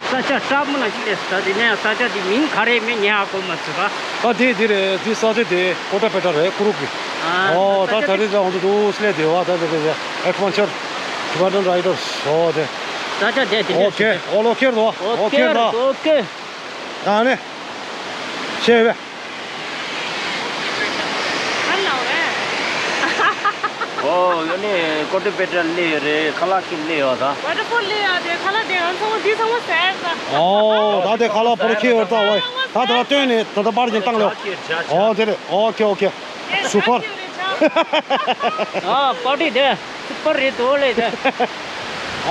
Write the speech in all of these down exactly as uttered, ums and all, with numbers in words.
ས་ཆ་སྲབ་མོ་ལ་ཅིག་སླེབས་སོང་། ད་དེ་ནས་ས་ཆ་དེ་མིང་ག་རེ་མེད་ངས་ཧ་གོ་མ་ཚུགས་པ། ད་དེ་དེ་རེད། དེ་ས་ཆ་དེ་ཀོ་ཏ་པེ་ཏ་རེད། ཀུ་རུབ་ཀྱི། ཨ་ཨོ་ད་ད་ས་ཆ་དེ་རེད། ད་འོང་དུ་འདུག་སླེབས་དེ་བ། ད་དེ་རེད། ཨེ་ཌི་ཝེན་ཅར་ཊི་བེ་ཊན་རའི་ཌར་སི། ཨོ་དེ། ས་ཆ་དེ་དེ་ཨོ་ཁེ། ཨོ་ལོ་ཁེར་དོ། ཨོ་ཁེར་ད། ཨོ་ཁེ། ད་ནི་ཤེས་བས། ཨོ་ཡོད་ནི་ཀོ་ཏ་པེ་ཏ་སླེབས་ཡོད་རེད། ཁ་ལག་ཁྱེར་སླེབས་ཡོད་ད། ཝ་ཊར་ཕོལ་སླེབས་ཡོད་དེ། ཁ་ལག་དེ་ང་ཚང་མ་འདི་ཚང་མ་ཟས་ད། ཨོ་ད་དེ་ཁ་ལག་པོ་ར་ཁྱེར་ཡོད་ད། ཝའི་ད་ད་ལ་སྟོན་ནས་ད་ད་པར་གྱིན་བཏང་ལེ། ཨོ་དེ་རེད། ཨོ་ཁེ་ཨོ་ཁེ། སུ་པར། ཨ་པར་ཊི་དེ་སུ་པར་རེད་དོ་ལེ་དེ།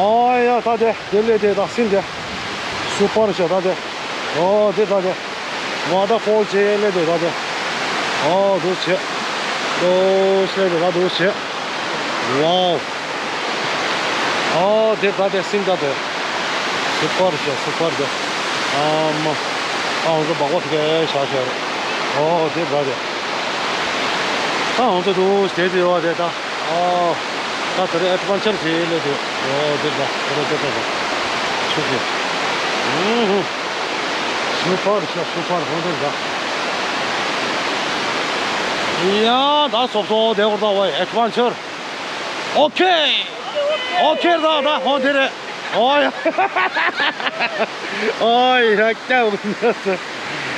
ཨོ་ཡ་ད་དེ་དེ་ལེ་དེ་ད་སིན་དེ་སུ་པར་ཤ་ད་དེ། ཨོ་དེ་ད་དེ་ཝ་ཊར་ཕོལ་ཅེ་ལེ་དེ་ད་དེ། ཨོ་དུ་ཆེ་དུ་ཤེ་དེ་ད་དུ་ཆེ། ཝའོ། ཨོ་དེ་ད་དེ་སིན་ད་དེ་སུ་པར་ཤ་སུ་པར་དེ། ཨ་མ་ཨ་ང་ཚོ་སྦག་སྦག་དེ་གས་ཤ་ཤ་རེད། ཨོ་དེ་ད་དེ། ད་ང་ཚོ་འདུག་བྱས་ཏེ་ཡོད་རེད་ད། ཨོ། ད་དེ་རིང་ཨེ་ཌི་ཝེན་ཅར་བྱེད་ལས་འདུག་ཨོ་དེ་ད་དེ་རིང་དེ་ད་ད། ཆུ་གི་ཨུ་ཧུ། སུ་པར་ཤ་སུ་པར་ཧོ་དེ་ད། ཡ་ད་སོབ་སོབ་དེ་བར་ད་ཝའི་ཨེ་ཌི་ཝེན་ཅར། ཨོ་ཁེ། ཨོ་ཁེ་ད་ད་ཧོ་དེ་རེད། ཨོ་ཡ། ཨོ་ཡ་ཀྱ།